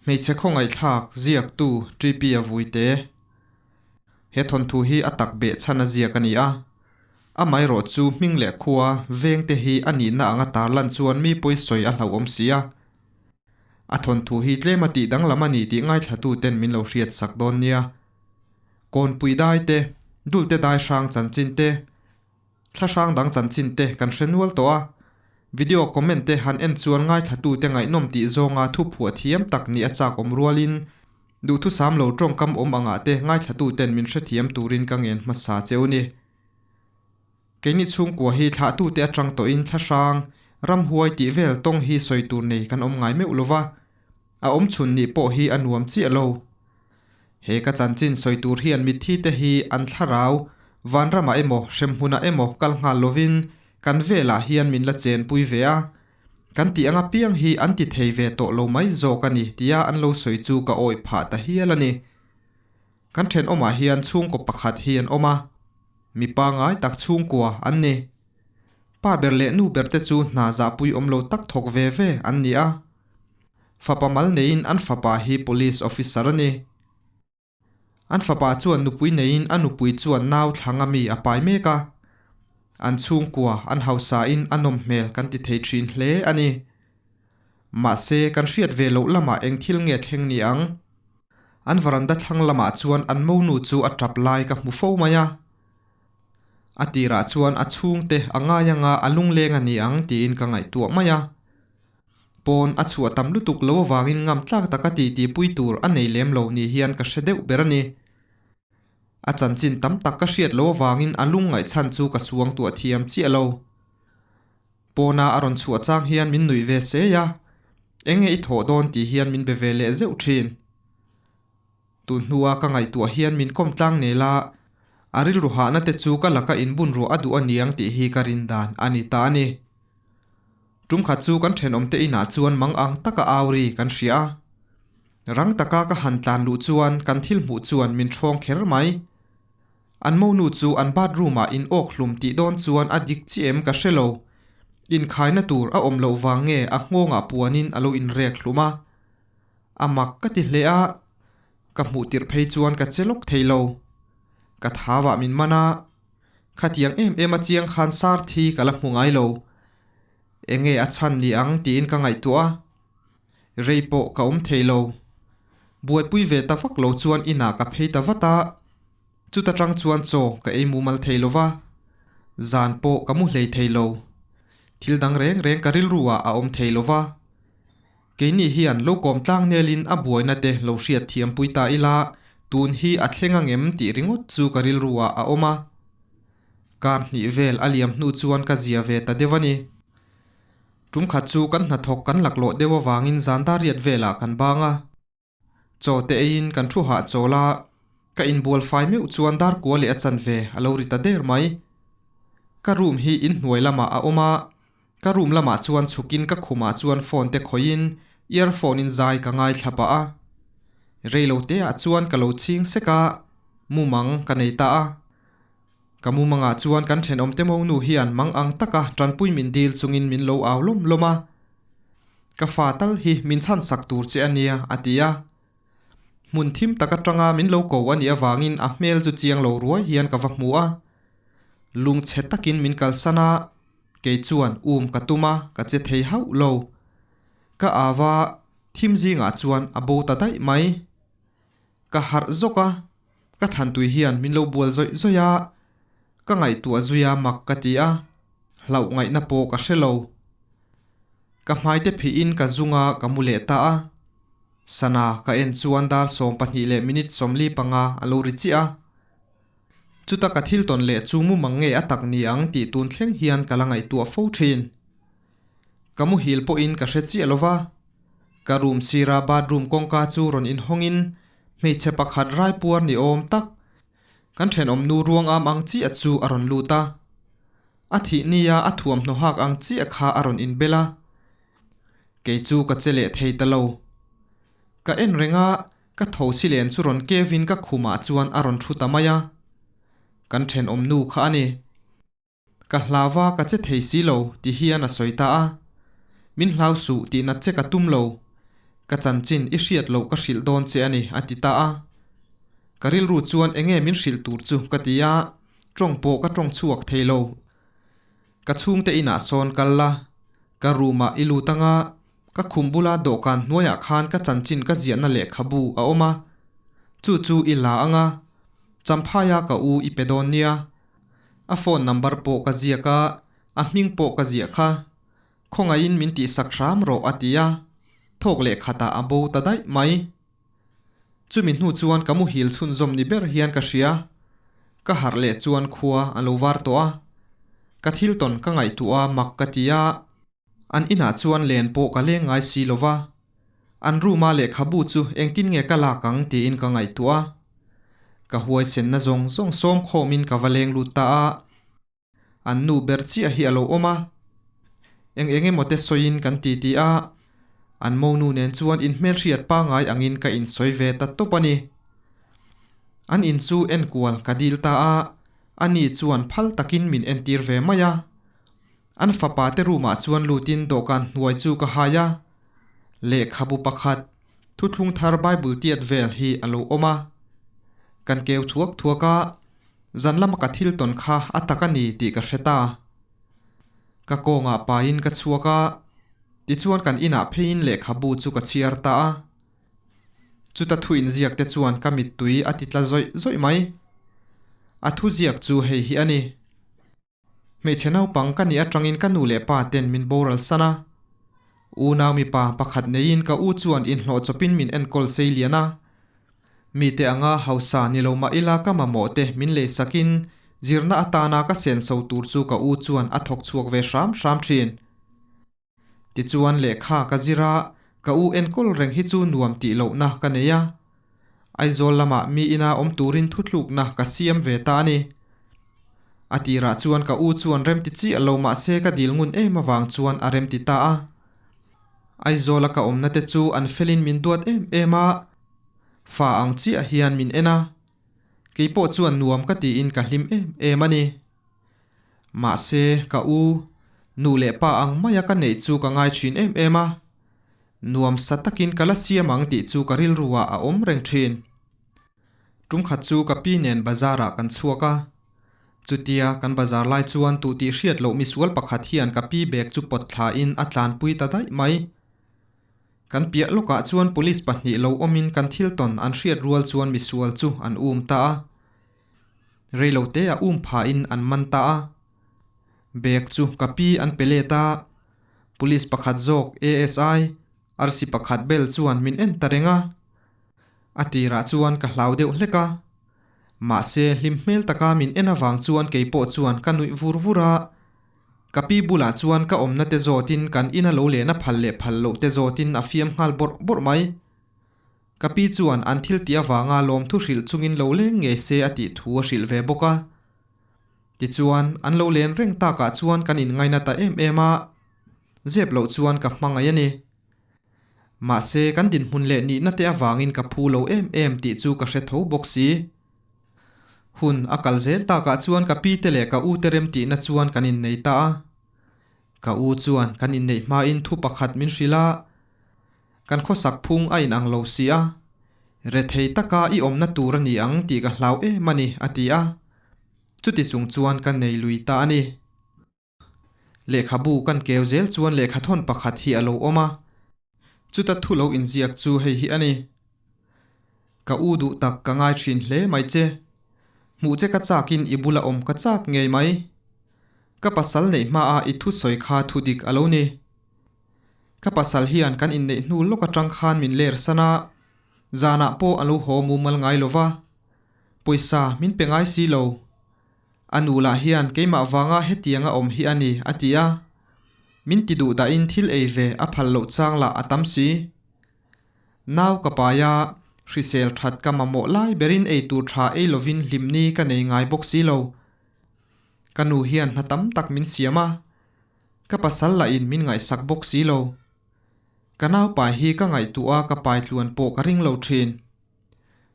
Hmeichhe khawngaihthlak ziaktu TP-a vuite. He thawnthu hi a tak beh chhan a ziak a ni a. Amaherawh chu hming leh khua vengte hi a nihna anga tarlan chuan mi pawi sawi a hlauhawm si a. A thawnthu hi tlem a tih danglam a ni tih ngaithlatuten min lo hriat sak dawn nia. Kawnpui dai te, Dulte dai hrang chanchin te, Thla hrang dang chanchin te kan hre nual tawh a, video comment te han en chuan ngaithlatute ngaihnawm tih zawnga thu phuah thiam tak nih a chak awm rualin duhthusam lo tawngkam awm angah te ngaithlatuten min hrethiam turin ka ngen hmasa cheu ni. Keini chhungkua hi thlahtute atang tawhin thla hrang, ramhuai tih vel tawng hi sawi tur nei kan awm ngai meuh lova, a awm chhun nih pawh hi a nuam chiah lo. He ka chanchin sawi tur hian mitthi te hi an thlarau, vanramah emaw hremhmunah emaw kal nghal lovin kan velah hian min la chenpui ve a, kan tih anga piang hi an ti thei ve tawh lo mai zawk a ni tia an lo sawi chu ka awih phah ta hial a ni. Kan thenawmah hian chhungkaw pakhat hi an awm a, mi pangai tak chhungkua an ni. Pa ber leh nu ber te chu hna zahpui awm lo tak thawk ve ve an ni a. Fapa mal neiin an fapa hi police officer a ni. An fapa chuan nupui neiin a nupui chuan nau thlanga mi a pai mek a. An chhungkua an hausain a nawm hmel kan ti thei thin hle a ni. Mahse kan hriat ve loh lamah eng thil nge thleng ni ang? An varanda thlang lamah chuan an monu chu a tap lai ka hmu fo mai a. A tirah chuan a chhungte a ngai anga a lungleng a ni ang tiin ka ngaihtuah mai a. Pawn a chhuah tam lutuk lo avangin ngam tlak taka titi pui tur a nei lem lo ni hian ka hre deuh ber a ni. A chanchin tam tak ka hriat lo avangin a lungngaihchhan chu ka suang tuah thiam chiah lo. Pawna a rawn chhuah chang hian min nuih ve sei a, enge i thawh dawn tih hian min be ve leh zeuh thin. Tun hnua ka ngaihtuah hian min kawm tlang nel a, a rilru hahna te chu ka laka inbun ruah a duh aniang tih hi ka rin dan a ni ta a ni. Tum khat chu kan thenawmte inah chuan mang ang taka au ri kan hria a. Rang taka ka han tlan luh chuan kan thil hmuh chuan min ṭhawng kher mai. An monu chu an bathroom ah in awk hlum tih dawn chuan a dik chiah em ka hre lo. Inkhaina tur a awm loh vang nge a nghawngah puanin a lo inrek hlum a. A mak ka ti hle a, ka hmuh tirh phei chuan ka che lawk thei lo. Ka thauah min man a, khatiang em em a chiang khan sar thi ka la hmu ngai lo. Enge a chhan ni ang tiin ka ngaihtuah a, rei pawh ka awm thei lo. Buaipui ve ta vak lo chuan inah ka phei ta vat a, chuta tang chuan chaw ka ei mumal thei lo va, zan pawh ka mu hlei thei lo. Thil dang reng reng ka rilru ah a awm thei lo va. Keini hian lo kawm tlang nelin a buaina te lo hriat thiam pui ta ila, tun hi a thleng angem tih ringawt chu ka rilru ah a awm a. Kar hnih vel a liam hnu chuan ka zia ve ta deuh a ni. Tum khat chu kan hnathawk kan laklawh deuh avangin zan dar riat velah kan bang a. Chaw te eiin kan thu hah chawl a, ka inbual fai meuh chuan dar kua leh a chanve a lo ri ta der mai. Ka room hi inhnuai lamah a awm a, ka room lamah chuan chhukin ka khumah chuan phone te khawihin earphone in zai ka ngaithla pah a. Reilo te ah chuan ka lo chhing sek a, mumang ka nei ta a. Ka mumangah chuan kan thenawmte monu hian mang ang taka tanpui min dil chungin min lo au lawm lawm a. Ka fa tal hi min chhan sak tur che a nia, a ti a. Hmun thim tak atanga min lo ko a nih avangin a hmel chu chiang lo ruai hian ka va hmu a. Lungchhe takin min kalsan a, kei chuan um ka tum a, ka che thei hauh lo. Ka au a, thim zingah chuan a bo ta daih mai. Ka harh zawk a, ka thantui hian min lo bual zawih zawih a, ka ngaihtuah zui a mak ka ti a, hlauh ngaihna pawh ka hre lo. Ka hmaite phihin ka zung a ka mu leh ta a, sana ka en chuan dar 12 leh minute 45 a lo ri chiah a. Chuta ka thil tawn leh chu mumang nge a tak ni ang tih tun thleng hian ka la ngaihtuah fo thin. Ka muhil pawhin ka hre chiah lo va. Ka room sira bathroom kawngka chu rawn inhawngin hmeichhe pakhat raipuar ni awm tak kan thenawm nu ruang am ang chiah chu a rawn lut a. A thih nia a thuamhnaw hak ang chiah kha a rawn inbel a. Kei chu ka che leh thei ta lo. Ka en reng a, ka tho si len chu rawn kevin ka khumah chuan a rawn thu ta mai a. Kan thenawm nu kha a ni. Ka hlau a, ka che thei si lo, ti hian a sawi ta a. Min hlau suh tih nat che ka tum lo. Ka chanchin i hriat loh ka hrilh dawn che a ni, a ti ta a. Ka rilru chuan enge min hrilh tur chu ka ti a, tawng pawh ka tawng chhuak thei lo. Ka chhungte inah sawn kal la, ka room ah i lut anga, ka khum bula dawhkan hnuaiah khan ka chanchin ka ziahna lehkhabu a awm a, chu chu i la anga, Champhaia ka u i pe dawn nia. A phone number pawh ka ziak a, a hming pawh ka ziah kha. Khawngaihin min tihsak hram rawh a ti a, thawk leh khatah a bo ta daih mai. Chumi hnu chuan ka muhil chhunzawm ni ber hian ka hria. Ka harh leh chuan khua a lo var tawh a. Ka thil tawn ka ngaihtuah a mak ka ti a. An inah chuan len pawh ka leng ngai si lo va. An room-a lehkhabu chu engtin nge ka lak ang tiin ka ngaihtuah a. Ka huaisenna zawng zawng sawm khawmin ka va leng lut ta a. An nu ber chiah hi a lo awm a, eng eng emaw te sawiin kan ti ti a, an monu nen chuan inhmelhriat pangngai angin ka insawi ve ta tawp a ni. An in chu enkual ka dil ta a, ani chuan phal takin min entir ve mai a. An fapa te room ah chuan lutin dawhkan hnuai chu ka hai a, lehkhabu pakhat, thuthlung thar Bible tiat vel hi a lo awm a. Kan keu thuak thuak a. Zan lama ka thil tawn kha a tak a ni tih ka hre ta. Ka kawngah pain ka chhuak a, tichuan kan inah pheiin lehkhabu chu ka chhiar ta a. Chuta thu inziak te chuan ka mittui a ti tla zawih zawih mai. A thuziak chu hei hi a ni. Hmeichhe naupang ka nih atangin ka nu leh pa ten min boral san a. Unau mipa pakhat neiin ka u chuan inhlawh chawpin min enkawl sei lian a. Mite anga hausa ni lo mah ila ka mamawh te min lei sakin zirna atana ka senso tur chu ka u chuan a thawk chhuak ve hram hram thin. Tichuan lehkha ka zir a, ka u enkawl reng hi chu nuam tih lohna ka nei a. Aizawl lamah mi ina awm turin thutlukna ka siam ve ta a ni. A tirah chuan ka u chuan remti chiah lo mahse ka dil ngun em avang chuan a remti ta a. Aizawla ka awmna te chu an felin min duat em em a, fa ang chiah hian min en a. Keipawh chuan nuam ka tiin ka hlim em em a ni. Mahse, ka u, nu leh pa ang maia ka neih chu ka ngai thin em em a, nuam sa takin ka la siam ang tih chu ka rilruah a awm reng thin. Tum khat chu ka pi nen bazar ah kan chhuak a, chutia kan bazar lai chuan tu tih hriat loh misual pakhat hian ka pi bag chu pawt thla in a tlanpui ta daih mai. Kan piah lawkah chuan police pahnih lo awmin kan thil tawn an hriat rual chuan misual chu an um ta a. Reilote a um phahin an man ta a. Bag chu ka pi an pe let a, police pakhat zawk ASI arsi pakhat bel chuan min en ta reng a. A tirah chuan ka hlau deuh hlek a, mahse hlim hmel taka min en avang chuan keipawh chuan ka nuih vur vur a. Ka pi bulah chuan ka awmna te zawtin kan ina lo lehna phal leh phal loh te zawtin a fiam nghal bawrh bawrh mai. Ka pi chuan an thil tih avanga lawmthu hrilh chungin lo leng ngei se a tih thu a hrilh ve bawk a. Tichuan, an lo len reng takah chuan kan inngaina ta em em a, zep loh chuan ka hmangaih a ni. Mahse, kan dinhmun leh nihna te avangin ka phu lo em em tih chu ka hre tho bawk si. Hun a kal zel takah chuan ka pi te leh ka u te remtihna chuan kan innei ta a. Ka u chuan kan inneih hmain thu pakhat min hrilh a. Kan khawsak phung a inang lo si a, rethei taka i awmna tur a ni ang tih ka hlau em a ni, a ti a. Chuti chung chuan ka nei lui ta a ni. Lehkhabu kan keu zel chuan lehkhathawn pakhat hi a lo awm a, chuta thu lo inziak chu hei hi a ni. Ka u duh tak ka ngai thin hle mai che. Hmuh che ka chakin i bula awm ka chak ngei mai. Ka pasal neih hmaa i thusawi kha thu dik a lo ni. Ka pasal hian kan inneih hnu lawk atang khan min ler san a, zanah pawh a lo haw mumal ngai lo va, pawisa min pe ngai si lo. A nu lah hian keimah vanga hetiang a awm hi a ni, a ti a. Min ti duh dahin thil ei ve a phal loh chang lah a tam si. Nau ka pai a, hrisel that ka mamawh lai berin ei tur tha ei lovin hlimni ka nei ngai bawk si lo. Ka nu hian hna tam tak min siam a, Ka pasal lah in min ngaihsak bawk si lo. Ka naupai hi ka ngaihtuah a ka pai tluan pawh ka ring lo thin.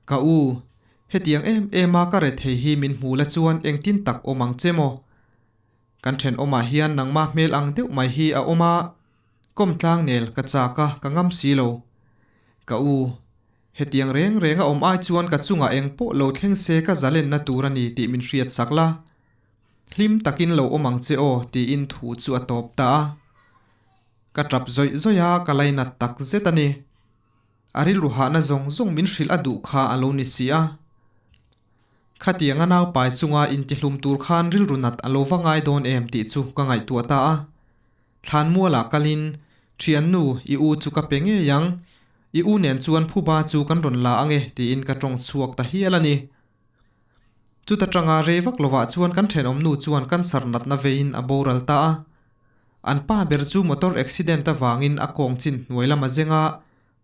Ka u, hetiang em em a ka rethei hi min hmu la chuan engtin tak awm ang che maw? Kan thenawmah hian nangmah hmel ang deuh mai hi a awm a, kawm tlang nel ka chak a ka ngam si lo. Ka u, hetiang reng reng a awm ai chuan ka chungah eng pawh lo thleng se ka zalenna tur a ni tih min hriat sak la. Hlim takin lo awm ang che aw tiin thu chu a tawp ta a. Ka tap zawih zawih a, ka lainat tak zet a ni. A rilru hahna zawng zawng min hrilh a duh kha a lo ni si a. Khatiang a naupai chunga intihlum tur khan rilru nat a lo va ngai dawn em tih chu ka ngaihtuah ta a. Thlanmualah kalin, Thiannu, i u chu ka pe ngei ang. I u nen chuan phuba chu kan rawn la ang e tiin ka tawng chhuak ta hial a ni. Chuta tanga rei vak lovah chuan kan thenawmnu chuan cancer natna veiin a boral ta a. An pa ber chu motor accident avangin a kawng chin hnuai lam a zeng a,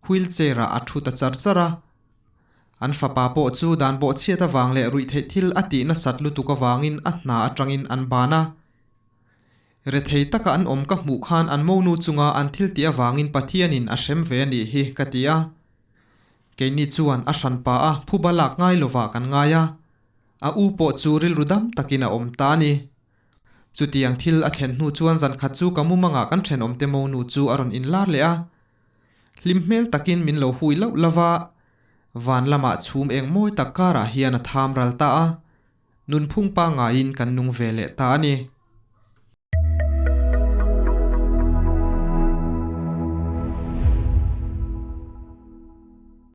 wheel chair ah a thu ta char char a. An fapa pawh chu dan bawhchhiat avang leh ruihtheih thil a tih nasat lutuk avangin a hna atangin an ban a. Rethei taka an awm ka hmuh khan an monu chunga an thil tih avangin Pathianin a hrem ve a nih hi ka ti a. Keini chuan a hran pa a phuba lak ngai lovah kan ngai a, a u pawh chu rilru dam takin a awm ta a ni. Chutiang thil a thlen hnu chuan zan khat chu ka mumangah kan thenawmte monu chu a rawn inlar leh a. Hlim hmel takin min lo hui lauh lauh a, van lamah chhum eng mawi tak karah hian a tham ral ta a, nunphung pangaiin kan nung ve leh ta a ni.